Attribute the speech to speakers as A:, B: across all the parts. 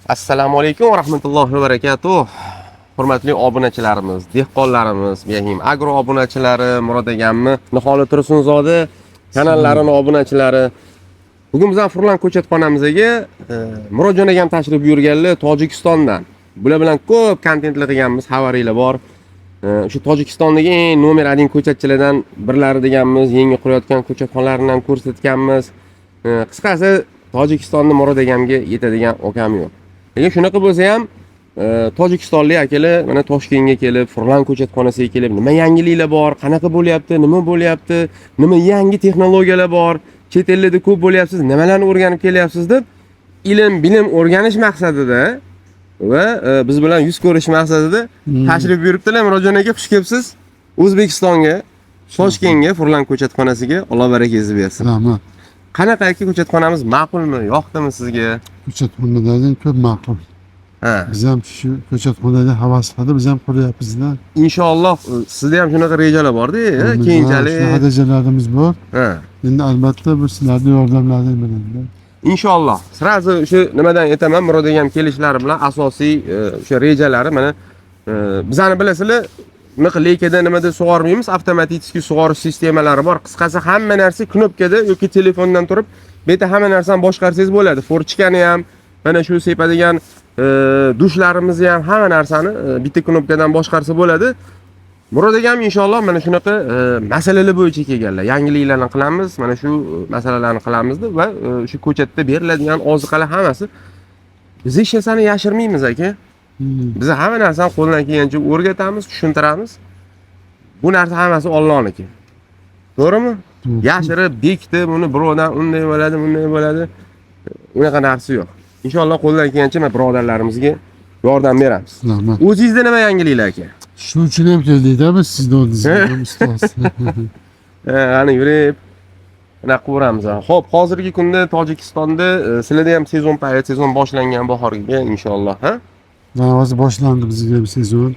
A: Assalomu alaykum va rahmatullohi va barakatuh. Hurmatli obunachilarimiz, dehqonlarimiz, Behim Agro obunachilari, Murod akamni Niholi Tursunzoda kanallarini obunachilari. Bugun bizning Furlan ko'chatxonamizga Murodjon akam tashrif buyurganlar Tojikistondan. Bular bilan ko'p kontentlar qilganmiz, xabaringlar bor. O'sha Tojikistondagi eng номер 1 ko'chatchilardan birlari deganmiz, yangi qurayotgan ko'chatxonalarini ham ko'rsatganmiz. Qisqasi Tojikistonni Murod akamga yetadigan okam yo'q. Lekin shunaqa bo'lsa ham tojikistonlik akalar mana Toshkentga kelib, Furlan ko'chatxonasiga kelib, nima yangiliklar bor, qanaqa bo'lyapti, nima bo'lyapti, nima yangi texnologiyalar bor, chet ellarda ko'p bo'lyapsiz, nimalarni o'rganib kelyapsiz deb ilm, bilim o'rganish maqsadida va biz bilan yuz ko'rish maqsadida tashrif buyuribdilar. Murodjon aka, xush kelibsiz O'zbekistonga, Toshkentga, Furlan ko'chatxonasiga. Alloh barakangizni bersin.
B: Rahmat.
A: Qanaqa aka, ko'chatxonamiz ma'qulmi, yoqdimi sizga?
B: Ko'chatxonadan ko'p ma'qul. Biz ham shu ko'chatxonaga havas qilib, biz ham quryapmiz-da.
A: Inshaalloh, sizda ham shunaqa rejalar borda, keyinchalik.
B: Shunaqa rejalarimiz bor. Endi albatta bu sizlarning yordamlaring bilan.
A: Inshaalloh. Сразу o'sha nimadan aytaman, Murod akam kelishlari bilan asosiy o'sha rejalari mana bizani bilasizlar, bunaqa leykada nimada sug'ormaymiz, avtomatik sug'orish sistemalari bor. Qisqasi hamma narsa knopkada yoki telefondan turib, bu yerda hamma narsani boshqarsangiz bo'ladi. Форточка ni ham, mana shu sepadigan dushlarimizni ham, hamma narsani bitta knopkadan boshqarsa bo'ladi. Murod akam inshaalloh mana shunaqa masalalar bo'yicha kelganlar. Yangiliklarni qilamiz, mana shu masalalarni qilamiz deb va shu ko'chatda beriladigan oziqalar hammasi, biz hech narsani yashirmaymiz, aka. Biz hamma narsani qo'ldan kelgancha o'rgatamiz, tushuntiramiz. Bu narsa hammasi Allohniki. To'g'rimi?
B: To'g'ri.
A: Yashirib, bekitib, uni birovdan unday bo'ladi, bunday bo'ladi. Unaqa narsa yo'q. Inshaalloh qo'ldan kelgancha mana birodarlarimizga yordam beramiz.
B: Rahmat.
A: O'zingizda nima yangiliklar, aka?
B: Shu uchun ham keldik-da biz sizni oldingizga, ustoz.
A: Ana yurib anaqa qilaveramiz. Xo'p, hozirgi kunda Tojikistonda sizlarda ham sezon payt, sezon boshlangan bahorga inshaalloh, ha?
B: Ha, hozir boshlandi bizga ham sezon.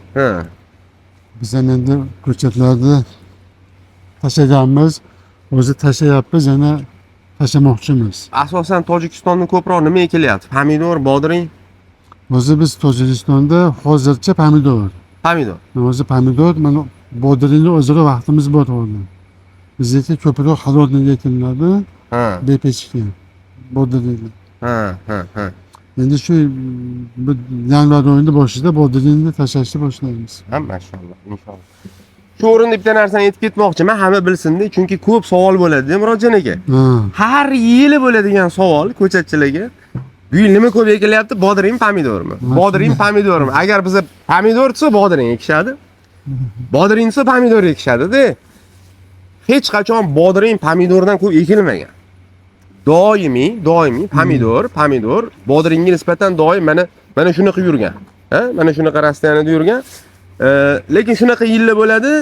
B: Biz ham endi ko'chatlarni tashlaganmiz. O'zi tashlayapmiz, yana tashlamoqchimiz.
A: Asosan Tojikistonda ko'proq nima ekilyapti? Pomidor, bodring?
B: O'zi biz Tojikistonda hozircha pomidor.
A: Pomidor.
B: O'zi pomidor, mana bodringni o'zaro vaqtimiz bor hozir. Bizniki ko'proq холодный ekiladi, бепечка bodringni.
A: Ha, ha, ha.
B: Endi shu bu yanvar oyini boshida bodringni tashlashni boshlaymiz.
A: Ha, mashalloh, inshaalloh. Shu o'rinda bitta narsani aytib ketmoqchiman, hamma bilsin-da, chunki ko'p savol bo'ladi, Murodjon aka. Har yili bo'ladigan savol ko'chatchilarga. Bu yil nima ko'p ekilyapti? Bodring, pomidormi? Bodring, pomidormi? Agar biza pomidor desa, bodring ekishadi. Bodring desa, pomidor ekishadi-da. Hech qachon bodring pomidordan ko'p ekilmagan. Doimiy, doimiy pomidor, pomidor bodringga nisbatan doim mana shunaqa yurgan. Ha? Mana shunaqa расстояние da yurgan. Lekin shunaqa yillar bo'ladi,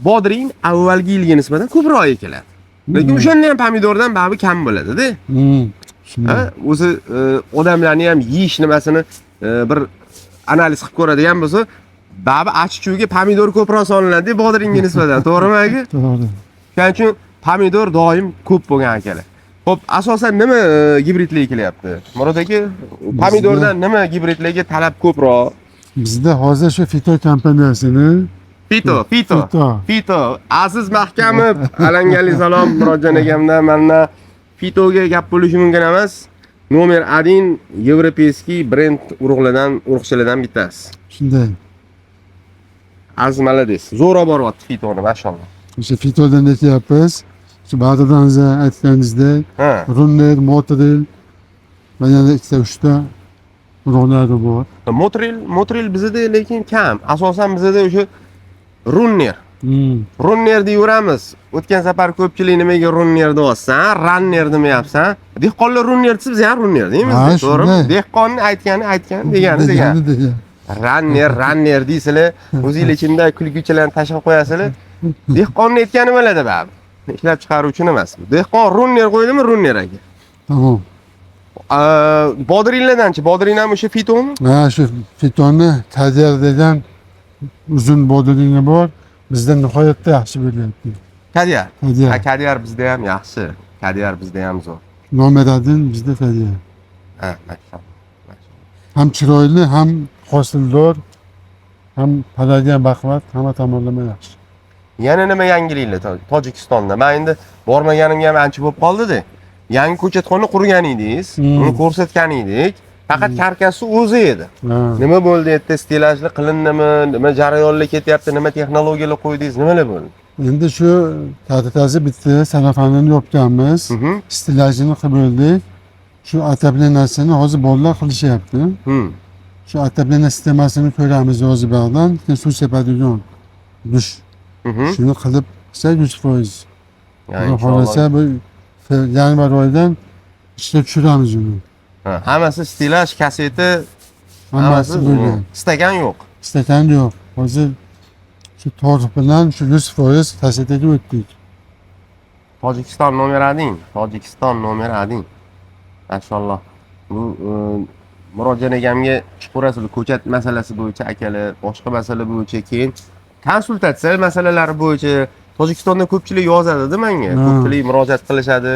A: bodring avvalgi yilga nisbatan ko'proq ekiladi. Lekin o'shanda ham pomidordan baribir kam bo'ladi-da.
B: Shunday.
A: Ha, o'zi odamlarni ham yeyish nimasini bir analiz qilib ko'radigan bo'lsa, baribir achchuvga pomidor ko'proq solinadi bodringga nisbatan, to'g'rimi, aka?
B: To'g'ri.
A: Shuning uchun pomidor doim ko'p bo'lgan, akalar. Xo'p, asosan nima gibridli ekilyapti? Murod aka, pomidordan nima gibridlarga talab ko'proq?
B: Bizda hozir shu Fito kompaniyasini
A: Fito, Fito.
B: Fito.
A: Fito. Aziz Mahkamov, alangali salom Murodjon akamdan mandan. Fitoga gap bo'lishi mumkin emas. Номер 1 европейский brend urug'lardan, urug'chilardan bittasi.
B: Shunday.
A: Aziz, молодец. Zo'r olib boryapti Fitoni, mashalloh.
B: O'sha Fitodan ekyapmiz. Shu ba'zidan aytganingizdek, Runner, Motril va yana ikkita uchta urug'lari bor.
A: Motril, Motril bizda lekin kam. Asosan bizda o'sha Runner. Runner deyaveramiz. O'tgan safar ko'pchilik nimaga Runner deyapsan, Runner demayapsan. Dehqonlar Runner desa, biz ham Runner deymiz,
B: Ha,
A: to'g'rimi?
B: shunday.
A: Dehqonni aytgani aytgan, degani degan.
B: Degani degan.
A: Runner, Runner deysizlar, o'zinglar ichida kulguchilarni tashlab qo'yasizlar. Dehqonni aytgani bo'ladi baribir. Ishlab chiqaruvchi emas. Dehqon Runner qo'ydimi, Runner aka.
B: Tamom.
A: Bodringlardanchi? Bodring ham o'sha Fitomi?
B: Ha, shu Fitoni Kadyar degan uzun bodringi bor. Bizda nihoyatda yaxshi bo'lyapti.
A: Kadyar.
B: Kadyar.
A: Ha, Kadyar bizda ham yaxshi. Kadyar bizda ham zo'r.
B: Номер 1 bizda Kadyar.
A: Ha, mashalloh. Mashalloh.
B: Ham chiroyli, ham hosildor, ham palagi ham baquvvat, hamma tomonlama yaxshi.
A: Yana nima yangiliklar Tojikistonda? Men endi bormaganimga ham ancha bo'lib qoldi-da. Yangi ko'chatxona qurgan edingiz, uni ko'rsatgan edik. Faqat karkasi o'zi edi.
B: Ha.
A: Nima bo'ldi yerda? Stelajli qilindimi? Nima jarayonlar ketyapti? Nima texnologiyalar qo'ydingiz? Nimalar bo'ldi?
B: Endi shu karkasi bitta sarafanini yopganmiz. Stelajini qilib bo'ldik. Shu отопление sini hozir bolalar qilishyapti. Shu отопление sistemasini ko'ramiz hozir bog'dan, keyin suv sepadigan dush. Shuni qilib qilsak 100%.
A: Ya,
B: Xudo
A: inshaalloh.
B: xohlasa bu yanvar oyidan ishga tushiramiz uni.
A: Ha, hammasi stelaj, kaseti,
B: hammasi bo'lgan.
A: Stakan yo'q.
B: Stakan yo'q. Hozir shu torf bilan shu 100% kasetaga o'tdik.
A: Tojikiston номер 1. Tojikiston номер 1. Mashalloh. Bu Murodjon akamga chiqaverasizlar ko'chat masalasi bo'yicha akalar, boshqa masala bo'yicha, keyin konsultatsiya masalalari bo'yicha Tojikistonda ko'pchilik yozadi-da menga. Ko'pchilik murojaat qilishadi.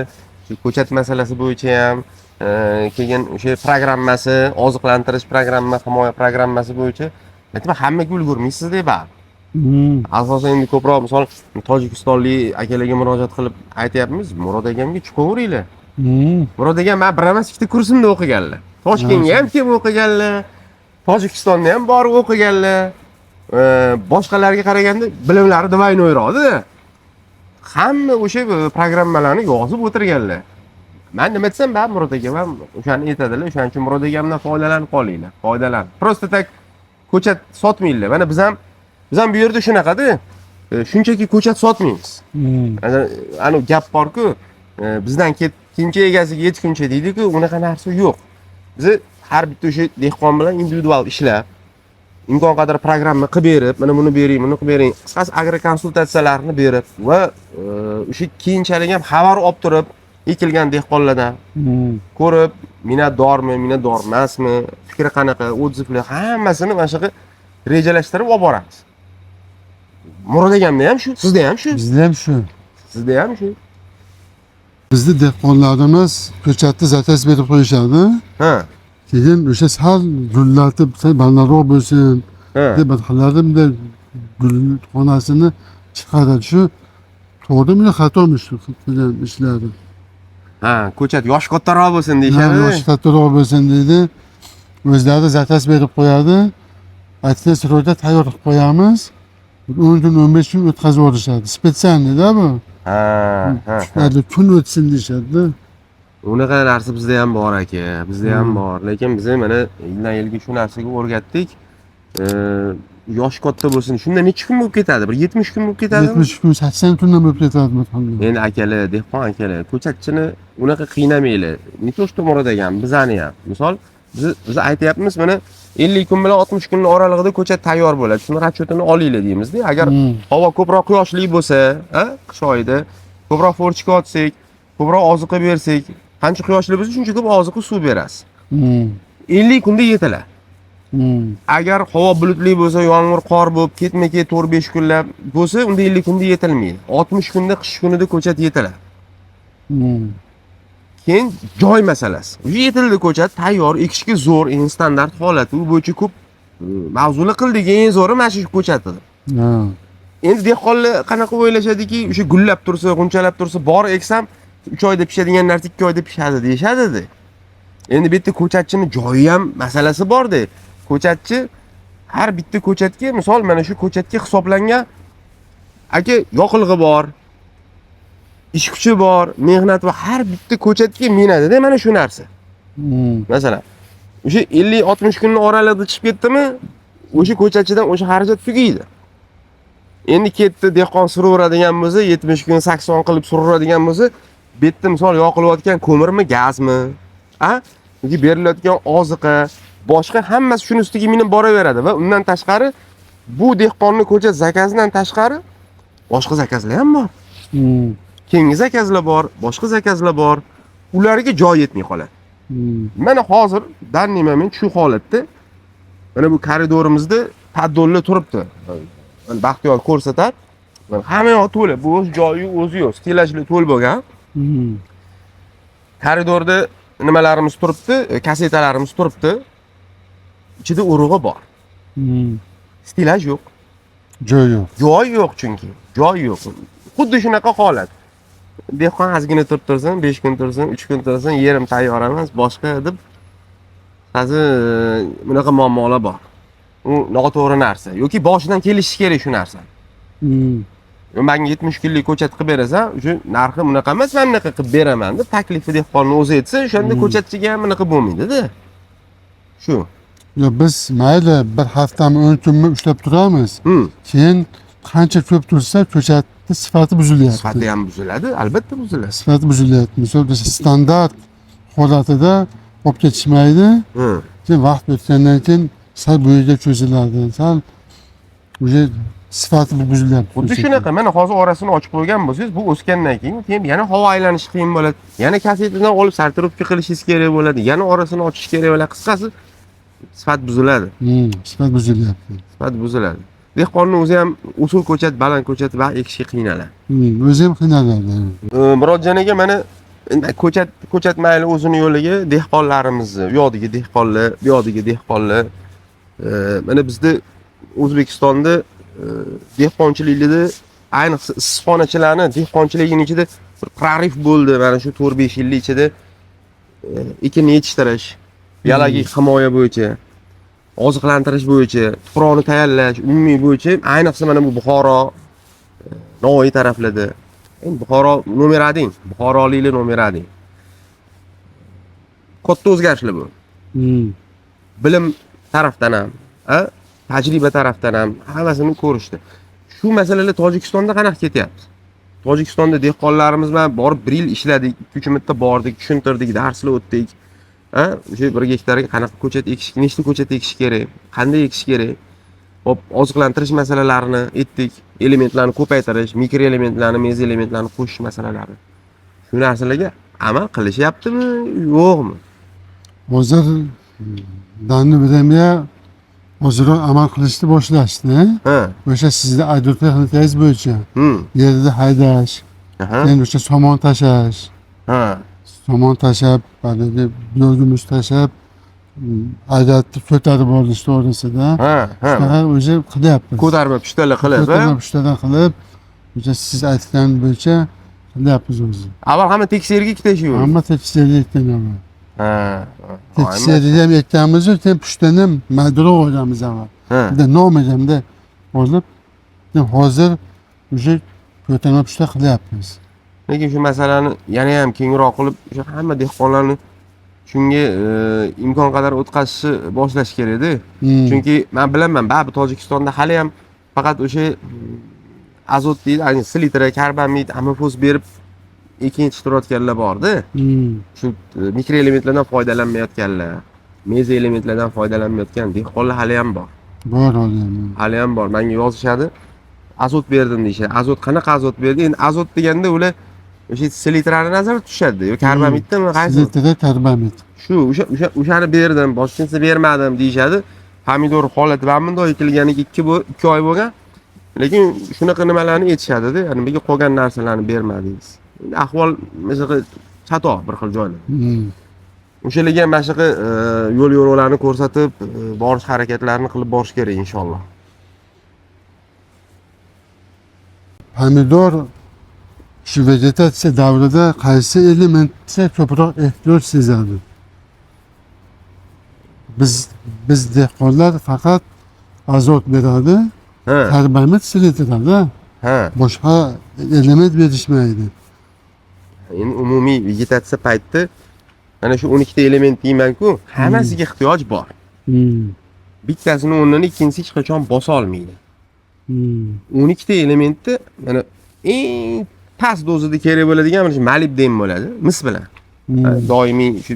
A: Shu ko'chat masalasi bo'yicha ham, keyin o'sha programmasi, oziqlantirish programma, himoya programmasi bo'yicha aytib hammaga ulgurmaysiz-da baribir. Asosan endi ko'proq misol tojikistonlik akalarga murojaat qilib aytyapmiz, Murod akamga chiqaveringlar. Murod akam man bir emas ikkita kursimda o'qiganlar. Toshkentga ham kelib o'qiganlar, Tojikistonda ham borib o'qiganlar. Boshqalarga qaraganda bilimlari двойной roqda. Hamma o'sha programmalarni yozib o'tirganlar. Man nima desam, baribir Murod akam ham o'shani aytadilar. O'shaning uchun Murod akamdan foydalanib qolinglar. Foydalan. Просто так ko'chat sotmanglar. Mana biz ham bu yerda shunaqada. Shunchaki ko'chat sotmaymiz. Ana gap borku, bizdan ketguncha egasiga yetguncha deydi-ku, unaqa narsa yo'q. Biz har bitta o'sha dehqon bilan individual ishlab, imkon qadar programma qilib berib, mana buni bering, buni qilib bering, qisqasi agrokonsultatsiyalarni berib va o'sha keyinchalik ham xabar olib turib, ekilgan dehqonlardan ko'rib, minnatdormi, minnatdor emasmi, fikri qanaqa, отзыв lar, hammasini mana shunaqa rejalashtirib olib boramiz. Murod akamda ham shu, sizda ham shu,
B: Bizda ham shu.
A: sizda ham shu.
B: Bizni dehqonlarimiz ko'chatni заказ berib qo'yishadi. Keyin o'sha sal gullatib, sal balandroq bo'lsin deb bir xillari bunday gulxonasini chiqaradi. Shu to'g'rimi yo xatomi shu qilgan ishlari?
A: Ha, ko'chat yoshi kattaroq bo'lsin deyishadi.
B: Yoshi kattaroq bo'lsin deydi. O'zlari заказ berib qo'yadi. Aytgan срок da tayyor qilib qo'yamiz. 10 kun, 15 kun o'tkazib yuborishadi. Специальный da bu.
A: Ha, ha, ha.
B: Hali kun o'tsin deyishadi.
A: Unaqa narsa bizda ham bor aka, bizda ham bor. Lekin biz mana yildan yilga shu narsaga o'rgatdik. Yosh katta bo'lsin. Shunda necha kun bo'lib ketadi? Bir 70 kun bo'lib ketadimi?
B: 70 kun, 80 kundan bo'lib ketadi alhamdulillah.
A: Endi akalar, dehqon akalar, ko'chatchini unaqa qiynamanglar. Не то что Murod akam, bizani ham. Misol biz aytyapmiz, mana 50 kun bilan 60 kunning oralig'ida ko'chat tayyor bo'ladi. Shuni расчет ini olinglar deymizda. Agar havo ko'proq quyoshli bo'lsa, a, qish oyida ko'proq форточка otsak, ko'proq oziqa bersak, qancha quyoshli bo'lsa, shuncha ko'p oziqa suv berasiz. 50 kunda yetiladi. Agar havo bulutli bo'lsa, yomg'ir, qor bo'lib, ketma-ket 4-5 kunlab bo'lsa, unda 50 kunda yetilmaydi. 60 kunda qish kunida ko'chat yetiladi. Keyin joy masalasi. Уже yetildi ko'chat, tayyor, ekishga zo'r, eng standart holati. U bo'yicha ko'p mavzular qildik. Eng zo'ri mana shu ko'chat edi. Endi dehqonlar qanaqa o'ylashadiki, o'sha gullab tursa, g'unchalab tursa, bor eksam 3 oyda pishadigan narsa 2 oyda pishadi deyishadi. Endi bu yerda ko'chatchini joyi ham masalasi borda. Ko'chatchi har bitta ko'chatga, misol mana shu ko'chatga hisoblangan aka yoqilg'i bor, ish kuchi bor, mehnat va har bitta ko'chatga minadi-da mana shu narsa. Masalan, o'sha 50-60 kunning oralig'ida chiqib ketdimi, o'sha ko'chatchidan o'sha xarajat tugaydi. Endi ketdi dehqon suraveradigan bo'lsa, 70 kun, 80 qilib suraveradigan bo'lsa, bu yerda misol yoqilayotgan ko'mirmi, gazmi, a? Yoki berilayotgan oziqa, boshqa hammasi shuni ustiga minib boraveradi va undan tashqari bu dehqonni ko'chat заказ idan tashqari boshqa заказ lar ham bor. Keyingi заказ lar bor, boshqa заказ lar bor. Ularga joy yetmay qoladi. Mana hozir данный момент shu holatda mana bu koridorimizda поддон lar turibdi. Mana Baxtiyor ko'rsatar. Mana hamma yoq to'la, bo'sh joyi o'zi yo'q. Stelajlar to'l bo'lgan. Koridorda nimalarimiz turibdi, kasetalarimiz turibdi. Ichida urug'i bor. Stilaj yo'q.
B: Joy yo'q.
A: Joy yo'q chunki. Joy yo'q. Xuddi shunaqa holat. Dehqon ozgina turib tursin, 5 kun tursin, 3 kun tursin, yerim tayyor emas, boshqa deb hozir bunaqa muammolar bor. U noto'g'ri narsa yoki boshidan kelishish kerak shu narsa. Menga 70 kunlik ko'chat qilib berasan, o'sha narxi bunaqa emas, men bunaqa qilib beraman deb taklifi dehqonni o'zi aytsa, o'shanda ko'chatchiga ham bunaqa bo'lmaydi-da. Shu.
B: Yo, biz mayli bir haftami 10 kunmi ushlab turamiz. Keyin qancha ko'p tursa ko'chatni sifati buzilyapti.
A: Sifati ham buziladi, albatta buziladi.
B: Sifati buzilyapti. Misol biz standart holatida olib ketishmaydi. Keyin vaqt o'tgandan keyin sal bo'yiga cho'ziladi. Sal уже sifati buzilyapti.
A: Xuddi shunaqa. Mana hozir orasini ochib qo'ygan bo'lsangiz, bu o'sgandan keyin yana havo aylanishi qiyin bo'ladi. Yana kasetidan olib sortirovka qilishingiz kerak bo'ladi. Yana orasini ochish kerak bo'ladi. Qisqasi sifat buziladi.
B: Sifat buzilyapti.
A: Sifat buziladi. Dehqonning o'zi ham usul ko'chat, baland ko'chat va ekishga qiynaladi.
B: O'zi ham qiynaladi.
A: Murodjon aka, mana ko'chat mayli o'zini yo'liga, dehqonlarimizni, u yoqdagi dehqonlar, bu yoqdagi dehqonlar, mana bizda O'zbekistonda dehqonchilikda, ayniqsa issiqxonachilarni dehqonchiligini ichida bir prorif bo'ldi mana shu 4-5 yillik ichida ekinni yetishtirish, biologik himoya bo'yicha, oziqlantirish bo'yicha, tuproqni tayyorlash, umumiy bo'yicha, ayniqsa mana bu Buxoro, Navoiy taraflarda. Endi Buxoro nomer 1, Buxoroliklar nomer 1. Katta o'zgarishlar bu. Bilim tarafdan ham, tajriba tarafdan ham hammasini ko'rishdi. Shu masalalar Tojikistonda qanaqa ketyapti? Tojikistonda dehqonlarimiz bilan borib 1 yil ishladik, 2-3 marta bordik, tushuntirdik, darslar o'tdik. O'sha 1 gektarga qanaqa ko'chat ekish, nechta ko'chat ekish kerak, qanday ekish kerak? Hop, oziqlantirish masalalarini aytdik, elementlarni ko'paytirish, mikroelementlarni, mezoelementlarni qo'shish masalalari. Shu narsalarga amal qilishyaptimi, yo'qmi?
B: Hozir danni bilamga hozirroq amal qilishni boshlashdi. O'sha sizni agrotexnikangiz bo'yicha yerda haydash, keyin o'sha somon tashlash, somon tashlab, haligi biologimiz tashlab, agratni ko'tarib olish to'g'risida. Shunaqa o'zi qilyapmiz.
A: Ko'tarma pushtalar qilib,
B: ko'tarma pushtalar qilib, o'sha siz aytgan bo'yicha qilyapmiz o'zi.
A: Avval hamma tekis yerga ikkita ish yo'q.
B: Hamma tekis yerga ekkan avval. Tekis yerga ham ekkanmiz, keyin pushtani ham madrov olamiz avval. Bitta nomigimda olib, hozir o'sha ko'tarma pushta qilyapmiz.
A: Lekin shu masalani yana ham kengroq qilib, o'sha hamma dehqonlarni shunga imkon qadar o'tkazishni boshlash kerak-da. Chunki men bilaman, baribir Tojikistonda hali ham faqat o'sha azot deydi, ya'ni selitra, karbamid, amofos berib ekin yetishtirayotganlar bor-da. Shu mikroelementlardan foydalanmayotganlar, mezoelementlardan foydalanmayotgan dehqonlar hali ham bor.
B: Bor hali ham.
A: Hali ham bor. Menga yozishadi, azot berdim deyishadi. Azot qanaqa azot berdi? Endi azot deganda ular o'sha selitrani nazarda tutishadi yo karbamidmi, qaysi?
B: Selitra, karbamid.
A: Shu o'shani berdim, boshqasini bermadim deyishadi. Pomidor holati mana bunday ekilganiga 2 oy bo'lgan. Lekin shunaqa nimalarni aytishadi-da, ya'ni nimaga qolgan narsalarni bermadingiz. Endi ahvol shunaqa chatoq bir xil joylarda. O'shalarga ham mana shunaqa yo'l yo'riqlarni ko'rsatib, borish harakatlarini qilib borish kerak inshaalloh.
B: Pomidor shu vegetatsiya davrida qaysi elementga ko'proq ehtiyoj sezadi? Biz dehqonlar faqat azot beradi, karbamid selitrada, boshqa element berishmaydi.
A: Endi umumiy vegetatsiya paytida mana shu 12 ta element deyman-ku, hammasiga ehtiyoj bor. Bittasini o'rnini ikkinchisi hech qachon bosa olmaydi. 12 ta elementni mana eng past dozada kerak bo'ladigan mana shu molibden bo'ladi, mis bilan. Doimiy shu,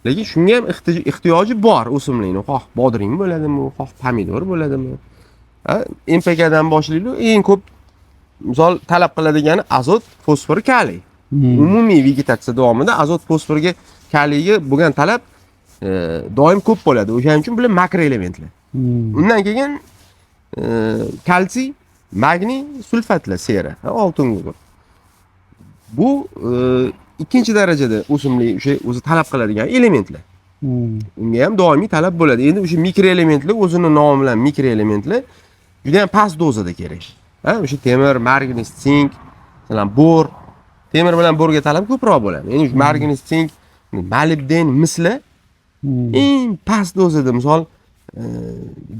A: lekin shunga ham ehtiyoji bor o'simlikni, xoh bodring bo'ladimi, xoh pomidor bo'ladimi. NPK dan boshlaydi, eng ko'p misol talab qiladigani azot, fosfor, kaliy. Umumiy vegetatsiya davomida azot, fosforga, kaliyga bo'lgan talab doim ko'p bo'ladi. O'shaning uchun bular makroelementlar. Undan keyin kalsiy, magniy, sulfatlar, sera, oltin gugurt. Bu ikkinchi darajada o'simlik o'sha o'zi talab qiladigan elementlar. Unga ham doimiy talab bo'ladi. Endi o'sha mikroelementlar o'zini nomi bilan mikroelementlar juda ham past dozada kerak. Ha, o'sha temir, marganes, sink, masalan, bor. Temir bilan borga talab ko'proq bo'ladi. Endi marganes, sink, molibden, misli eng past dozada, misol,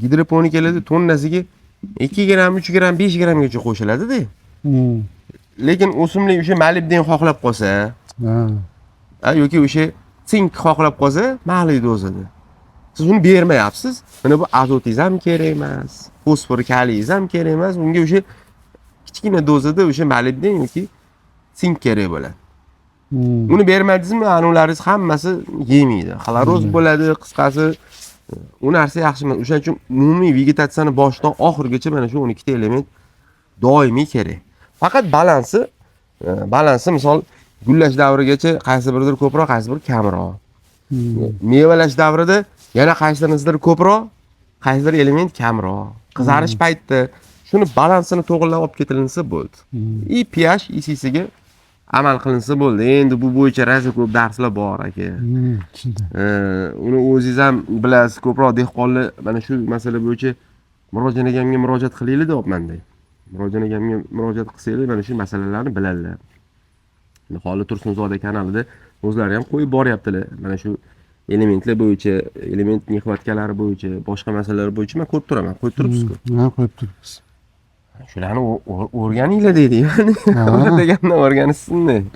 A: gidroponikalarda tonnasiga 2 gramm, 3 gramm, 5 grammgacha qo'shiladida. Lekin o'simlik o'sha molibden xohlab qolsa, yoki o'sha sink xohlab qolsa, mayli dozada. Siz uni bermayapsiz. Mana bu azotingiz ham kerak emas, fosfor, kaliyingiz ham kerak emas. Unga o'sha kichkina dozada o'sha molibden yoki sink kerak bo'ladi. Uni bermadingizmi, anularingiz hammasi yemaydi. Xloroz bo'ladi, qisqasi u narsa yaxshi emas. O'shaning uchun umumiy vegetatsiyani boshidan oxirigacha mana shu 12 ta element doimiy kerak. Faqat balansi misol gullash davrigacha qaysi biridir ko'proq, qaysi biri kamroq. Mevalash davrida yana qaysinisidir ko'proq, qaysidir element kamroq. Qizarish paytida shuni balansini to'g'rilab olib ketilinsa bo'ldi. И pH ECCga amal qilinsa bo'ldi. Endi bu bo'yicha rosa ko'p darslar bor aka.
B: Shunday.
A: Uni o'zingiz ham bilasiz, ko'proq dehqonlar mana shu masala bo'yicha Murodjon akamga murojaat qilinglar deyapmanda. Murodjon akamga murojaat qilsanglar mana shu masalalarni biladilar. Niholi Tursunzoda kanalida o'zlari ham qo'yib boryaptilar. Mana shu elementlar bo'yicha, element нехватка lari bo'yicha, boshqa masalalar bo'yicha men ko'rib turaman. Qo'yib turibsiz-ku.
B: Ha, qo'yib turibmiz.
A: Shularni o'rganinglar deydi. Ya'ni degandan o'rganishsin.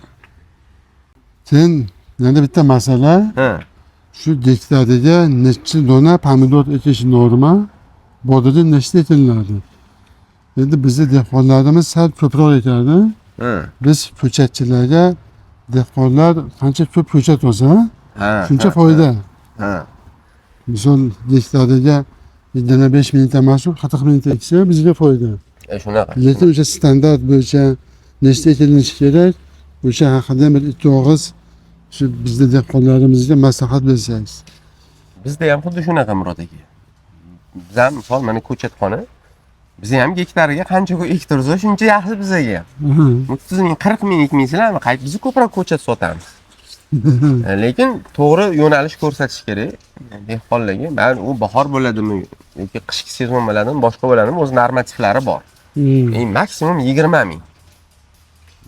B: Keyin yana bitta masala, shu gektariga necha dona pomidor ekish norma, bodring nechta ekiladi? Endi bizni dehqonlarimiz sal ko'proq ekadi. Biz ko'chatchilarga dehqonlar qancha ko'p ko'chat olsa, shuncha foyda. Misol gektariga 25 mingta emas, 40 mingta eksa bizga foyda.
A: Shunaqa.
B: Lekin o'sha standart bo'yicha nechta ekilishi kerak, o'sha haqida bir ikki og'iz shu bizni dehqonlarimizga maslahat bersangiz.
A: Bizda ham xuddi shunaqa, Murod aka. Biz ham misol mana ko'chatxona, biz ham gektariga qancha ko'p ektirsa shuncha yaxshi bizaga ham. 30 ming, 40 ming ekmaysizlarmi? Qayt biz ko'proq ko'chat sotamiz. Lekin to'g'ri yo'nalish ko'rsatish kerak dehqonlarga. Man u bahor bo'ladimi yoki qishki sezon bo'ladimi, boshqa bo'ladimi, o'z normativlari bor. Eng maksimum 20 ming.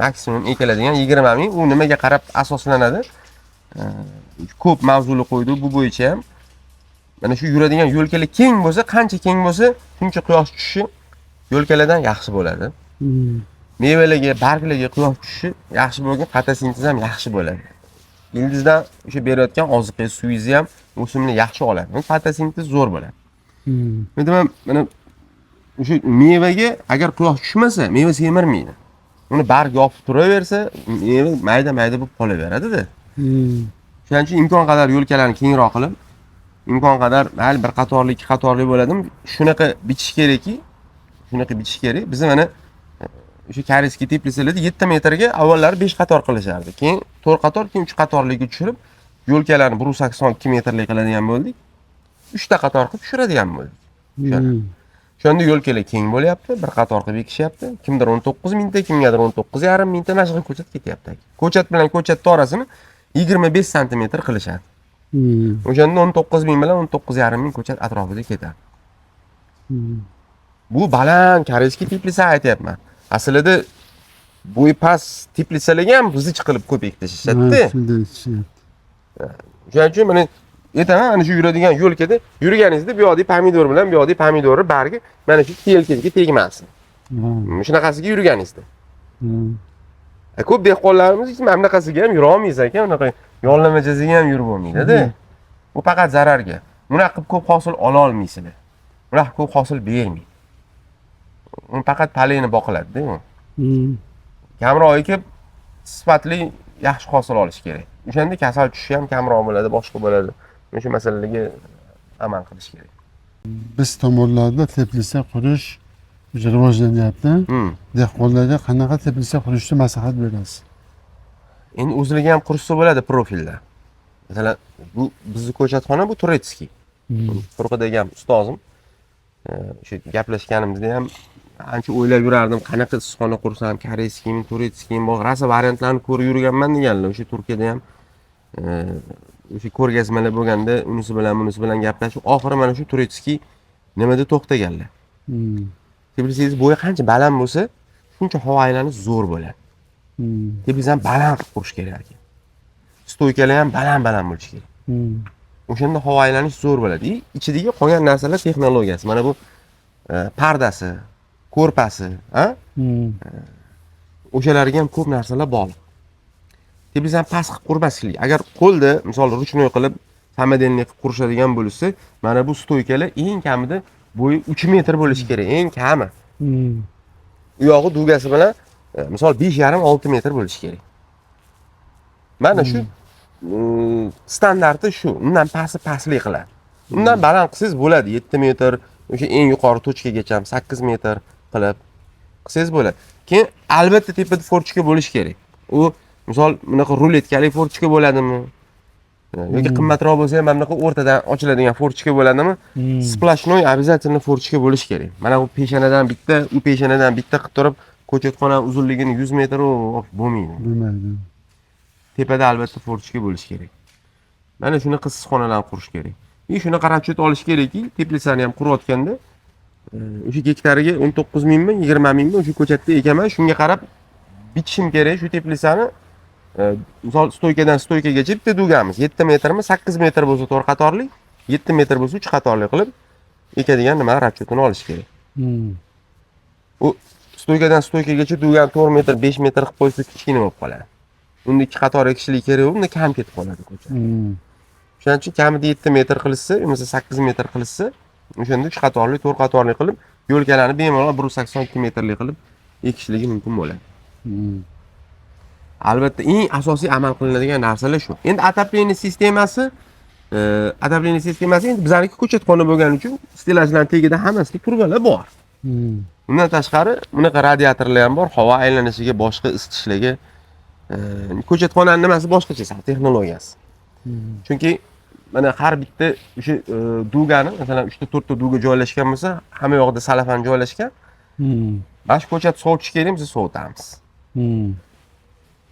A: Maksimum ekiladigan 20 ming. U nimaga qarab asoslanadi? Ko'p mavzuli qo'ydi bu bo'yicha ham. Mana shu yuradigan yo'lkalar keng bo'lsa, qancha keng bo'lsa, shuncha quyosh tushishi yo'lkalardan yaxshi bo'ladi. Mevalarga, barglarga quyosh tushishi yaxshi bo'lgan, fotosintez ham yaxshi bo'ladi. Ildizdan o'sha berayotgan oziqa suvingizni ham o'simlik yaxshi oladi. Fotosintez zo'r bo'ladi. Endi mana o'sha mevaga agar quyosh tushmasa, meva semirmaydi. Uni barg yopib turaversa, meva mayda-mayda bo'lib qolaveradida. Shuning uchun imkon qadar yo'lkalarni kengroq qilib, imkon qadar mayli bir qatorli, ikki qatorli bo'ladimi, shunaqa bichish kerakki, shunaqa bichish kerak. Biz mana o'sha корейский teplitsalarda 7 metrga avvallari 5 qator qilishardi. Keyin 4 qator, keyin 3 qatorliga tushirib, yo'lkalarni 182 metrlik qiladigan bo'ldik. 3 ta qator qilib tushiradigan bo'ldik. O'shanda yo'lkalar keng bo'lyapti, bir qator qilib ekishyapti. Kimdir 19 mingta, kimgadir 19,5 mingta mana shunaqa ko'chat ketyapti. Ko'chat bilan ko'chatning orasini 25 santimetr qilishadi. O'shanda 19 ming bilan 19,5 ming ko'chat atrofida ketadi. Bu baland корейский teplitsa aytyapman. Aslida bo'yi past teplitsalarga ham zich qilib ko'p ektirishadi.
B: Shunday ekishyapti.
A: Shuning uchun mana aytaman, ana shu yuradigan yo'lkada yurganingizda bu yoqdagi pomidor bilan bu yoqdagi pomidorni bargi mana shu yelkaga tegmasin. Shunaqasiga yurganingizda. Ko'p dehqonlarimiz mana bunaqasiga ham yura olmaysiz aka, unaqa yonlamachasiga ham yurib bo'lmaydi-da. Bu faqat zararga. Bunaqa qilib ko'p hosil ola olmaysizlar. Bunaqa ko'p hosil bermaydi. Uni faqat palini boqiladi-da u. Kamroq ekib, sifatli yaxshi hosil olish kerak. O'shanda kasal tushishi ham kamroq bo'ladi, boshqa bo'ladi. Mana shu masalalarga amal qilish kerak.
B: Biz tomonlarda teplitsa qurish rivojlanyapti. Dehqonlarga qanaqa teplitsa qurishni maslahat berasiz?
A: Endi o'zligi ham qurishsa bo'ladi profilda. Masalan, bu bizni ko'chatxona bu турецкий. Turqidagi ham ustozim o'sha gaplashganimizda ham ancha o'ylab yurardim, qanaqa issiqxona qursam, корейский mi, турецкий mi, rosa variantlarni ko'rib yurganman deganlar. O'sha Turkiyada ham O'sha ko'rgazmalar bo'lganda unisi bilan bunisi bilan gaplashib, oxiri mana shu турецкий nimada to'xtaganlar. Teplitsangiz bo'yi qancha baland bo'lsa, shuncha havo aylanish zo'r bo'ladi. Teplitsani baland qilib qurish kerak aka. Стойка lar ham baland baland bo'lishi kerak. O'shanda havo aylanish zo'r bo'ladi. И ichidagi qolgan narsalar texnologiyasi. Mana bu pardasi, ko'rpasi, a? O'shalarga ham ko'p narsalar bog'liq. Teplitsani past qilib qurmaslik. Agar qo'lda, misol, ручной qilib, самодельный qilib qurishadigan bo'lsa, mana bu стойка lar eng kamida bo'yi 3 metr bo'lishi kerak, eng kami. U yog'i дуга si bilan misol 5,5-6 metr bo'lishi kerak. Mana shu standarti shu. Undan pasti pastlik qiladi. Undan baland qilsangiz bo'ladi, 7 metr, o'sha eng yuqori точка gacha 8 metr qilib qilsangiz bo'ladi. Keyin albatta tepada форточка bo'lishi kerak. U misol bunaqa ruletkali форточка bo'ladimi? Yoki qimmatroq bo'lsa ham mana bunaqa o'rtadan ochiladigan форточка bo'ladimi? Сплошной обязательно форточка bo'lishi kerak. Mana bu peshanadan bitta, u peshanadan bitta qilib turib, ko'chatxona uzunligini 100 metr u bo'lmaydi.
B: Bo'lmaydi.
A: Tepada albatta форточка bo'lishi kerak. Mana shunaqa issiqxonalarni qurish kerak. И shunaqa расчет olish kerakki, teplitsani ham qurayotganda o'sha gektariga 19 mingmi, 20 mingmi o'sha ko'chatda ekaman, shunga qarab bichishim kerak shu teplitsani. Misol стойка dan стойка gacha bitta дуга miz 7 metrmi, 8 metr bo'lsa 4 qatorli, 7 metr bo'lsa 3 qatorli qilib ekadigan nima расчет ini olish kerak. U стойка dan стойка gacha дуга ni 4 metr, 5 metr qilib qo'ysa kichkina bo'lib qoladi. Unda ikki qator ekishlik kerak, unda kam ketib qoladi ko'chat. O'shaning uchun kamida 7 metr qilishsa, bo'lmasa 8 metr qilishsa, o'shanda 3 qatorli, 4 qatorli qilib, yo'lkalarni bemalol 182 metrli qilib ekishligi mumkin bo'ladi. Albatta eng asosiy amal qilinadigan narsalar shu. Endi отопление sistemasi, отопление sistemasi endi bizaniki ko'chatxona bo'lgani uchun stellajlarning tagida hammasida trubalar bor. Undan tashqari bunaqa radiatorlar ham bor, havo aylanishiga, boshqa isitishlarga. Ko'chatxonani nimasi boshqacha sal texnologiyasi. Chunki mana har bitta o'sha дуга ni, masalan, 3 ta 4 ta дуга joylashgan bo'lsa, hamma yoqda salafan joylashgan. Mana shu ko'chat sovutish kerak, biz sovutamiz.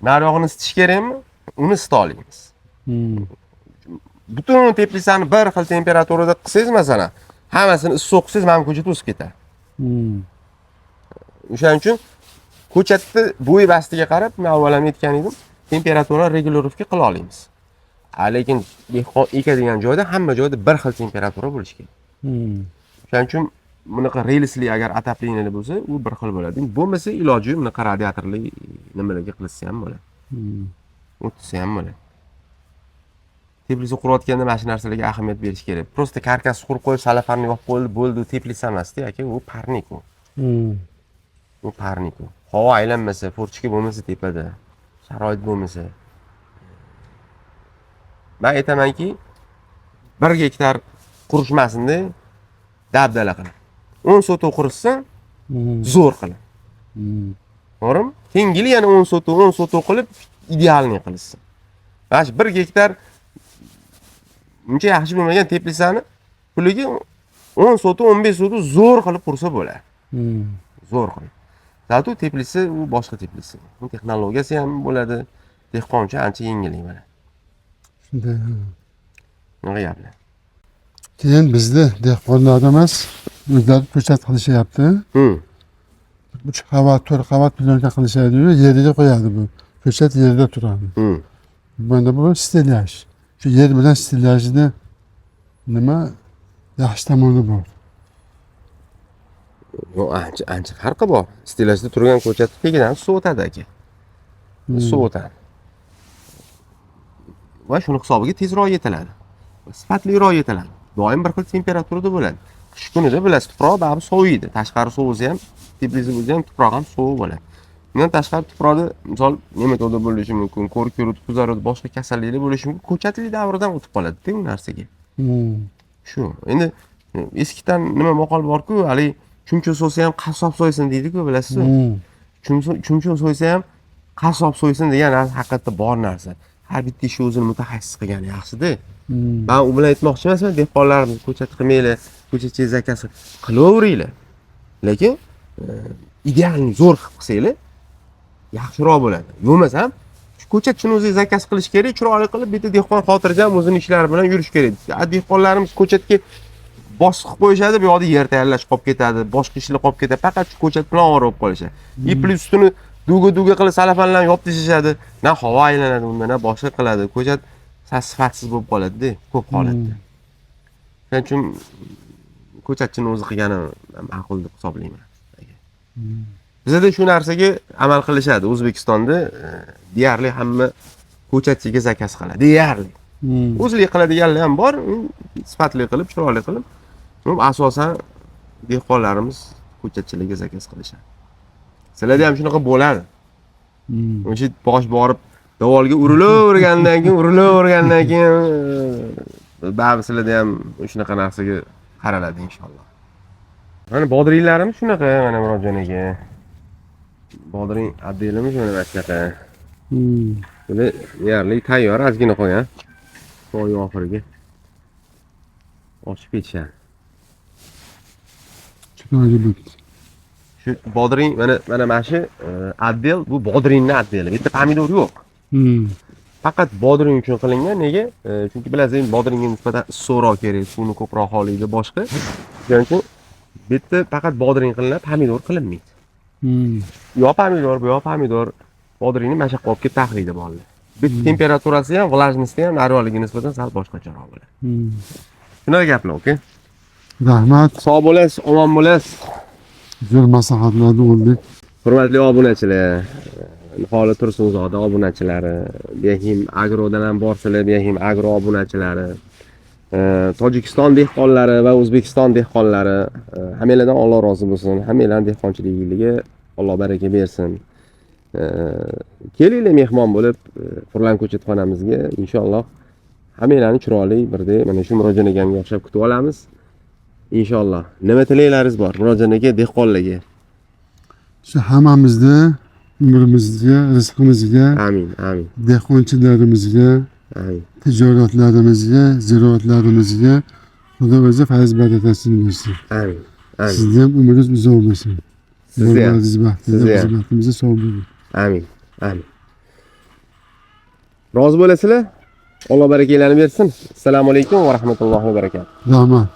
A: Nariyog'ini isitish kerakmi? Uni isita olamiz. Butun teplitsani bir xil temperaturada qilsangiz, masalan, hammasini issiq qilsangiz, mana bu ko'chat o'sib ketadi. O'shaning uchun ko'chatni bo'yi bastiga qarab, men avval ham aytgan edim, temperaturani регулировка qila olamiz. A lekin dehqon ekadigan joyda hamma joyda bir xil temperatura bo'lishi kerak. O'shaning uchun bunaqa relsli agar отопление bo'lsa, u bir xil bo'ladi. Bo'lmasa iloji yo'q, bunaqa radiatorli nimalarga qilsa ham bo'ladi. O'tsa ham bo'ladi. Teplitsa qurayotganda mana shu narsalarga ahamiyat berish kerak. Просто karkas qurib qo'yib, salafanni yopib qo'yildi, bo'ldi, u teplitsa emasda, aka, u парник u. U парник u. Havo aylanmasa, форточка bo'lmasa tepada, sharoit bo'lmasa. Men aytamanki, 1 gektar qurishmasinda dabdala qilib. 10 sotuv qurishsin, zo'r qilib. To'g'rimi? Keyingi yili yana 10 sotuv, 10 sotuv qilib, идеальный qilishsin. Mana shu 1 gektar uncha yaxshi bo'lmagan teplitsani puliga 10 sotuv, 15 sotuv zo'r qilib qursa bo'ladi. Zo'r qilib. Зато teplitsa u boshqa teplitsa. U texnologiyasi ham bo'ladi. Dehqon uchun ancha yengillik bo'ladi.
B: Shunday.
A: Bunaqa gaplar.
B: Keyin bizni dehqonlarimiz o'zlari ko'chat qilishyapti. Uch qavat, to'rt qavat plyonka qilishadi-yu, yeriga qo'yadi bu. Ko'chat yerda turadi. Bunda bu stellaj. Shu yer bilan stellajni nima yaxshi tomoni bor?
A: Yo'q, ancha ancha farqi bor. Stellajda turgan ko'chatni tagidan suv o'tadi aka. Suv o'tadi. Va shuni hisobiga tezroq yetiladi. Sifatliroq yetiladi. Doim bir xil temperaturada bo'ladi. Qish kunida bilasiz, tuproq baribir soviydi. Tashqari sovisa ham, teplitsa bo'lsa ham tuproq ham sovuq bo'ladi. Undan tashqari tuproqda misol nematoda bo'lishi mumkin, korkirut, пузырёт, boshqa kasalliklar bo'lishi mumkin. Ko'chatlik davridan o'tib qoladi-da u narsaga. Shu. Endi eskidan nima maqol borku, haligi chumchuq so'ysa ham qassob so'ysin deydi-ku, bilasizmi? Chumchuq so'ysa ham qassob so'ysin degan narsa haqiqatda bor narsa. Har bitta ishni o'zini mutaxassis qilgani yaxshida. Man u bilan aytmoqchi emasman, dehqonlarimiz ko'chat qilmanglar, ko'chatcha заказ qilaveringlar. Lekin идеальный zo'r qilib qilsanglar yaxshiroq bo'ladi. Bo'lmasam shu Ko'chatchini o'zi zakaz qilish kerak, chiroyli qilib bitta dehqon xotirjam o'zini ishlari bilan yurish kerak. Dehqonlarimiz ko'chatga bosib qo'yishadi, bu yoqda yer tayyorlash qolib ketadi, boshqa ishlar qolib ketadi, faqat shu ko'chat bilan ovora bo'lib qolishadi. И плюс ustini duga-duga qilib salafanlarni yopib tashlashadi. Na havo aylanadi unda, na boshqa qiladi. Ko'chat sifatsiz bo'lib qoladi-da ko'p holatda. Shuning uchun ko'chatchini o'zi qilgani ma'qul deb hisoblayman. Bizada shu narsaga amal qilishadi. O'zbekistonda deyarli hamma ko'chatchiga zakaz qiladi. Deyarli. O'zlik qiladiganlar ham bor, sifatli qilib, chiroyli qilib. Asosan dehqonlarimiz ko'chatchilarga zakaz qilishadi. Sizlarda ham shunaqa bo'ladi. O'sha bosh borib davolga urilavergandan keyin baribir sizlarda ham shunaqa narsaga qaraladi inshaalloh. Mana bodringlarimiz shunaqa, mana Murodjon aka. Bodring отдел imiz mana shunaqa. Buni deyarli tayyor, ozgina qolgan. Oy oxiriga ochib ketishadi.
B: Chiroyli bo'pti.
A: Shu bodring mana shu отдел, bu bodringni отдел i. Bu yerda pomidor yo'q. Faqat bodring uchun qilingan. Nega? Chunki bilasiz, endi bodringga nisbatan issiqroq kerak, suvni ko'proq xohlaydi, boshqa. Shuning uchun bu yerda faqat bodring qilinadi, pomidor qilinmaydi. U yoq pomidor, bu yoq pomidor. Bodringni mana shu yoqqa olib kelib taxlaydi bolalar. Bu temperaturasi ham, влажность i ham naryoqligiga nisbatan sal boshqacharoq bo'ladi. Shunaqa gaplar, okey?
B: Rahmat.
A: Sog' bo'lasiz, omon bo'lasiz.
B: Zo'r maslahatlarni oldik.
A: Hurmatli obunachilar, Niholi Tursunzoda obunachilari, Behim Agrodan ham borsizlar, Behim Agro obunachilari, Tojikiston dehqonlari va O'zbekiston dehqonlari, hammanglardan Alloh rozi bo'lsin. Hammanglarning dehqonchiligingizga Alloh baraka bersin. Kelinglar mehmon bo'lib Furlan ko'chatxonamizga, inshaalloh hammanglarni chiroyli birdek mana shu Murodjon akamga o'xshab kutib olamiz. Inshaalloh. Nima tilaklaringiz bor Murodjon aka dehqonlarga?
B: Shu hammamizni umrimizga, rizqimizga,
A: Amin, amin,
B: dehqonchilarimizga,
A: amin.
B: tijoratlarimizga, ziroatlarimizga Xudo o'zi fayz barakasini bersin.
A: Amin. Amin.
B: Sizni ham umringiz uzoq bo'lsin.
A: Sizni ham.
B: Bolalaringiz baxtli,
A: Sizni ham.
B: biz baxtimizga sog' bo'ling.
A: Amin. Amin. Rozi bo'lasizlar? Alloh barakanglarni bersin. Assalomu alaykum va rahmatullohi va barakatuh.
B: Rahmat.